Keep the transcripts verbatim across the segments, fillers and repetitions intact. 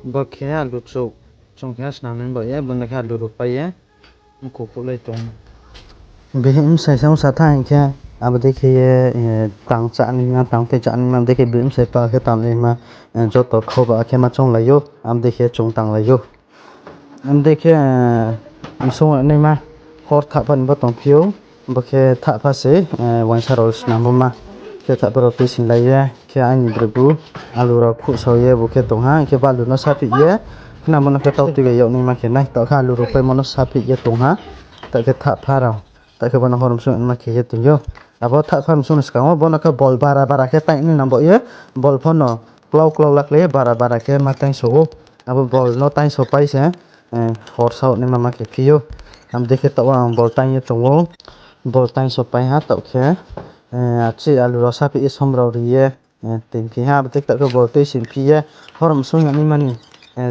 Bo khe alu chouh, chung khe snam nai bo ye, bo no khe alu rupai ye, mkhu phuhlai tong. Bihih bsai sa ongsa tha hing khe, abo dei khe ye, tang chá naima, tang tei chá naima, abo dei khe bihih bsai pa khe tang naima, joto khauba khe ma chounglai ou, abo dei khe chung tanglai ou. Abo dei khe, bsung naima, hor thahpha ni bo tongphi ou, bo khe thahpha se, uaingsa rao snammo ma, khe thahpha rao tuisinglai ye, khe aini broi bu, alu rao phuhsao ye bo khe tong ha, hing khe bo alu no saphih ye, khnamo no khe tautui bai yag naima khe nai, taoh khe alu rupaimo no saphih ye tong ha, taoh khe thahpha rao, taoh khe bo no hor bsung naima khe ye tong ou. Abo thahpha bsung ni skang wo bo no khe bol bara bara khe tainai nang baoh ye, bol pho no klau klau laklai ye bara bara khe ma taingso ou. Abo bol no taingso pai se, hor sao naima ma khe phi ou. Abo dei khe taoh wo ang bol taing ye tong ou. Bol taingso pai ha taoh khe, achi alu rao saphih ye som rao ri ye, toingphi ha, abo dei khe taoh khe bol tuisinphi ye, hor bsung ya naima ni,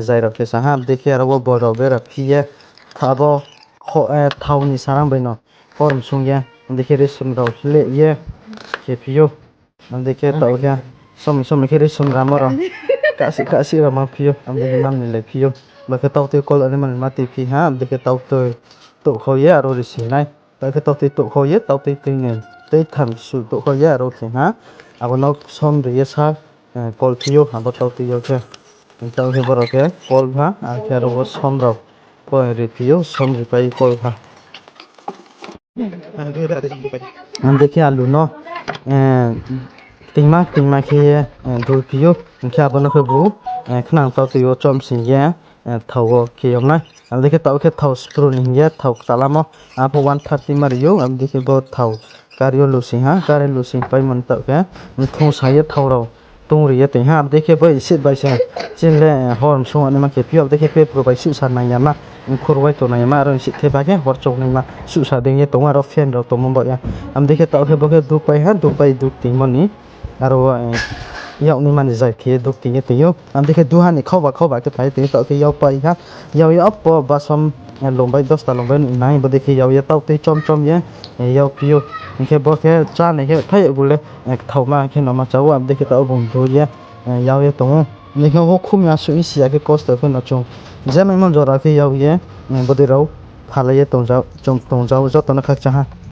zai rao khe sa ha, abo dei khe aro wo bol rao bera phi ye, abo thao ni sarang bai no hor bsung ye, abo dei khe resom rao leh ye, khe phi ou. Abo dei khe taoh khe, somi somi khe resom ramo rao, kahsih kahsih rao ma phi ou, abo dei khe mam ni lai phi ou. Bo khe tautui kol naima ni ma tuiphi ha, abo dei khe tautui touhkhau ye aro risi nai. Taoh khe tautui touhkhau ye, tautui tui ni, tui tham su touhkhau ye aro khe ha. Abo no som ri ye sa, kol phi ou, abo tautui yo khe. Taoh khe boro khe kol ha, akhe aro wo som rao. Kol ri phi ou, som ri pai kol ha. Abo dei khe alu no, tingma tingma khe ye, dul phi ou, hing khe abo no khe bu, khnang tautui yo chomsing ye, thao wo khe yag nai. Abo dei khe taoh khe thao sprung ni hing ye thao kchalamo, abo one thirty ma ri ou, abo dei khe bo thao kari yo lusing ha, kari lusing paimo ni taoh khe, mthung sa ye thao rao tong ri ye toing ha, abo dei khe bo isit bai se, chini le, hor bsung naima khe phi ou, abo dei khe pepru bai suhsa nang ya ma, mkhur wai tong nang ya ma, aro isit thepha khe hor choung naima suhsa dei ye tong ou, aro fan rao tongmo baoh ye. Abo dei khe taoh khe bo khe duk pai ha, duk pai duk tingmo ni, aro wo, yag naima ni zai khe duk ting ye toing ou. Abo dei khe duha ni khauba khauba khe phai ye toing ou, taoh khe yag pai ha, yag ye opo basom, lombai dosta lombai nai, bo dei khe yag ye tautui chom chom ye, yag phi ou. Hing khe bo khe chánai khe thai yag bu le, kthaoma khe no ma chá ou, abo dei khe taoh bung du ye, yag ye tong ou. Hing khe wo khum ya suh ye si ya khe kosto khe no chung. Je maimo jora khe yag ye, bodei rao phalai ye tongja, chung tongja ou, joto no khakchang ha.